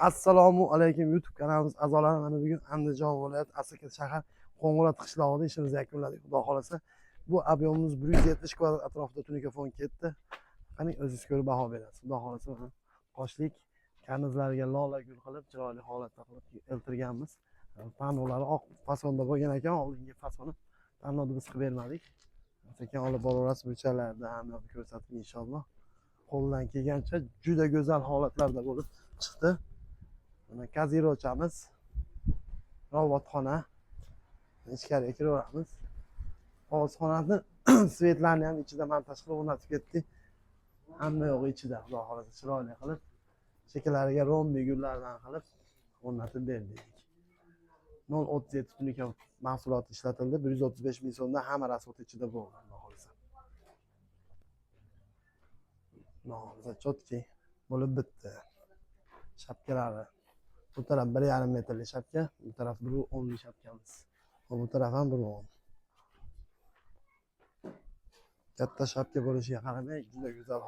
Assalomu alaykum, YouTube kanalimiz a'zolari. Mana bugun Andijon viloyati, Asaka shahar, Qo'ng'irot qishlog'ida ishimizni yakunladik. Xudo xohlasa, bu объем imiz 170 kvadrat atrofida tunuka fon ketdi. Qani, o'zingiz ko'rib baho berasiz. Xudo xohlasa, mana qoshlik karnizlariga lola gul qilib, chiroyli holatda qilib eltirganmiz. Panolari oq fasonda bo'lgan ekan, oldingi fasoni. Panoni biz qilib bermadik. Sekin olib boraverasiz, burchaklarda hamma ko'rsatib, inshaalloh. Qo'ldan kelgancha juda go'zal holatlarda bo'lib chiqdi. Mana kazirochamiz, robotxona. Ichkariga kiraveramiz. Ovozxonani свет larni ham ichida montaj qilib o'rnatib ketdik. Hamma yo'g'i ichida, xudo xohlasa, chiroyli qilib, chekkalariga rombi gullardan qilib o'rnatib berdik. 0,37 tunuka mahsulot ishlatildi. 135 ming so'mdan hamma расход ichida bo'ldi, xudo xohlasa. Xudo xohlasa, чёткий bo'lib bitdi. Shapkalari. Bu taraf 1,5 metrli shapka, bu taraf 1,10lik shapkamiz. Va bu taraf ham 1,10. Katta shapka bo'lishiga qaramay, juda go'zal.